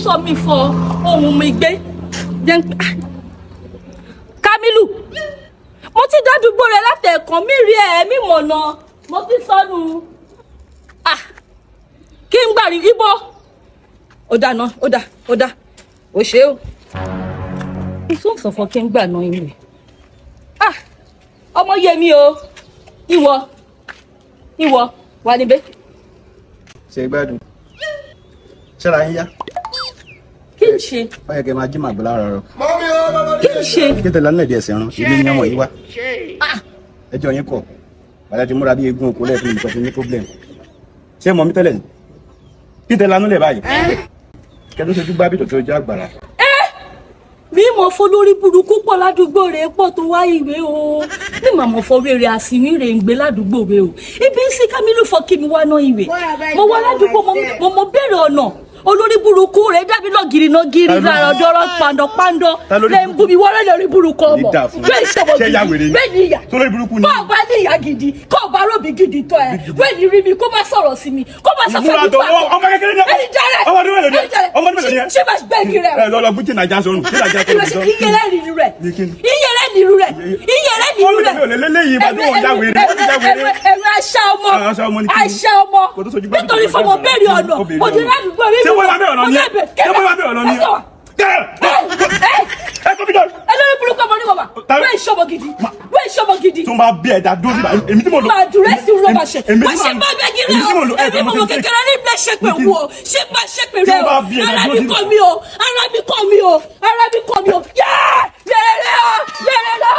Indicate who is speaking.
Speaker 1: Sọ mi fọ ohun mi gbé jẹ́ ah. Kamilu, mo ti dádúgbò rẹ látẹ̀ẹ̀kan, mi rí ẹ, mi mọ̀nà, mo ti sọnù. Ah, kí n gbà rí ibo? Ó dà náà, ó dà, ó dà, ó ṣe o. Ìsọ̀nsọ̀fọ̀ kí n gbà náà ìwé. Ah, ọmọ yẹ mi o. Ìwọ, ìwọ wà níbẹ̀.
Speaker 2: Ṣe gbádùn? Ṣẹ́ra yín yá.
Speaker 1: Kí n ṣe?
Speaker 2: Ó yẹ kí ẹ máa jí màgbé lára rọ.
Speaker 1: Kí n ṣe?
Speaker 2: Kí tẹ̀lé nílẹ̀ ẹ̀sẹ̀ rán ilé ní ọmọ yìí wá. Ẹjọ́ yín kọ̀ bàtà ti múra bí eégún oko lẹ́ẹ̀fín nìkan ti ní problem. Ṣé mọ̀ mí tẹ́lẹ̀ ni? Kí tẹ̀lé anúlẹ̀ báyìí kẹ́ ló ṣojú gbá bí tòtò ojú àgbàrá.
Speaker 1: Mi mọ̀ fọ lórí burúkú pọ̀ ládùúgbò rẹ̀ pọ̀ tó wá ìwé o. Mi mà mọ̀ fọ rere àsìní rẹ̀ ń gbé ládùúgbò rẹ̀ o. Ibi ń sí Kamilu fọ kí mi wá ná ìwé. Mo wá ládùúgbò, mo béèrè ọ̀nà. Olórí burúkú rẹ̀ dàbí lọ́gìrì náà gírí lára ọ̀dọ́rọ̀ pàǹdọ̀pàǹdọ̀ lẹ́ ń bú mi wọ́rẹ́ lórí burúkú ọmọ. Bẹ́ẹ̀ ṣọmọ gidi, bẹ́ẹ̀ ni ìyá.
Speaker 2: Tó lórí burúkú ni.
Speaker 1: Kọ́ ọba ní ìyá gidi, kọ́ ọba ròbí gidi tọ́ ẹ. Bẹ́ẹ̀ ni rí mi kó má sọ̀rọ̀ sí mi, kó má sọ fún mi.
Speaker 2: Ọmọ kékeré ni.
Speaker 1: Ẹni jẹ́rẹ̀.
Speaker 2: Ọmọ ọdún mélòó ni? Ọmọ ọdún mélòó ni?
Speaker 1: Ṣé bá bẹ́ẹ̀ kiri ẹ?
Speaker 2: Ẹ lọ lọ bú jìnnà já sọrùn kí làjá tó lọ.
Speaker 1: Iye rẹ nínú rẹ, iye rẹ nínú rẹ, iye rẹ nínú rẹ.
Speaker 2: Mi ò lè léléyìí bá tó wọn já wèrè, wọ́n ti já wèrè.
Speaker 1: Ẹ̀rọ aṣá ọmọ, aṣá ọmọ, nítorí fọmọ béèrè ọ̀nà òdì ládùúgbò rí mi.
Speaker 2: Ṣé wọ́n bá bẹ̀rẹ̀ ọ̀nà ni? Ṣé wọ́n bá bẹ̀rẹ̀ ọ̀nà ni? Ẹ kọ́ mi jọ.
Speaker 1: Ẹlẹ́rìí burúkú ọmọ ní bàbá wẹ́ẹ̀ ṣọmọ gidi, wẹ́ẹ̀ ṣọmọ gidi.
Speaker 2: Tó ń bá bí ẹ̀dá dúró síbà, èmi tí mo lò.
Speaker 1: Máa dùrẹ́ sí rọ́bà ṣe wọ́n ṣe bá bẹ́ẹ̀ gírí o. Èmi mo mọ kékeré ní ilé ṣe pé wù o, ṣé bá ṣe pé rẹ o. Ara mi kọ́ mi o, ara mi kọ́ mi o, ara mi kọ́ mi o. Yẹ́ẹ́ yẹ́rẹ́rẹ́ o, yẹ́rẹ́rẹ́.